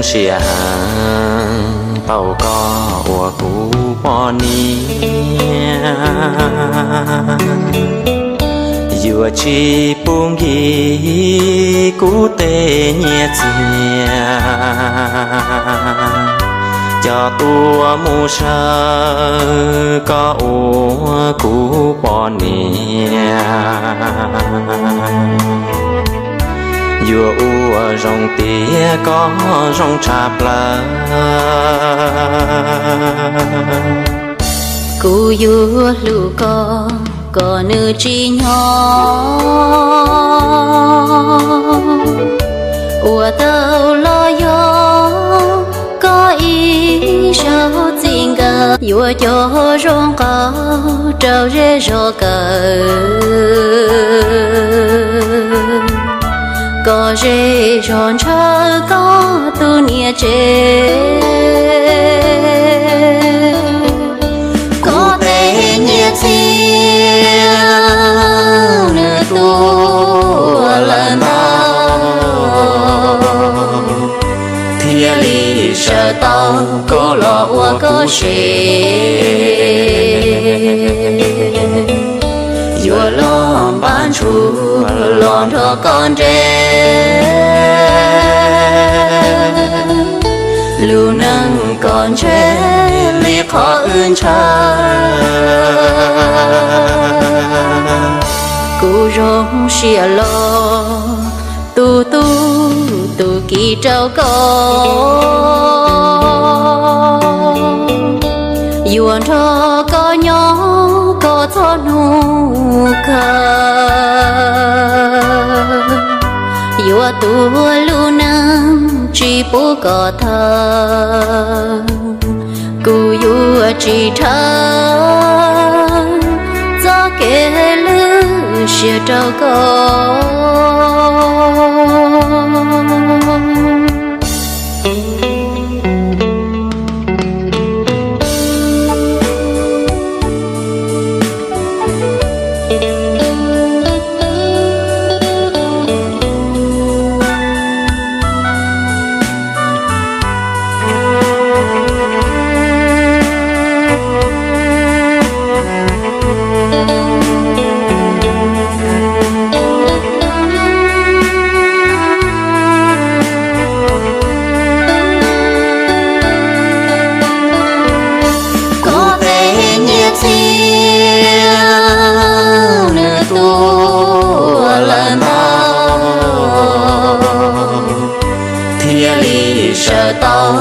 Siab heev tau koj ua kuv poj niam, yuav tsis pub nkig kuv tej nyiaj txiag, coj tuaj mus saw koj ua kuv poj niam. Yuav ua zoo tias koj zoo tshaj plaws. Kuv yuav hlub koj kom nws tsis nyob, ua tau los yog koj ib zaug txij nkawm. Yuav coj zoo nqaus rau zej zog kawm, kom zej zog ntshaw koj tus niam tsev. Kuv tej nyiaj txiag nws tuaj lawm ntau, thiaj li sawv tau kuv los ua koj sev. Yuav los npaj ntsug los nrog koj nres, lub neej kom ntshe li qhov wb ntshaw. Kuv zoo siab los tu tu tus kis rau koj, yuav nrog koj nyob kom txog hnub kawg, yuav tuav lub neej tsis pub koj thawj. Kuv yuav tsis dhawv txoj kev lwj siab rau koj. Kuv tej nyiaj txiag nws tuaj lawm ntau, thiaj li sawv tau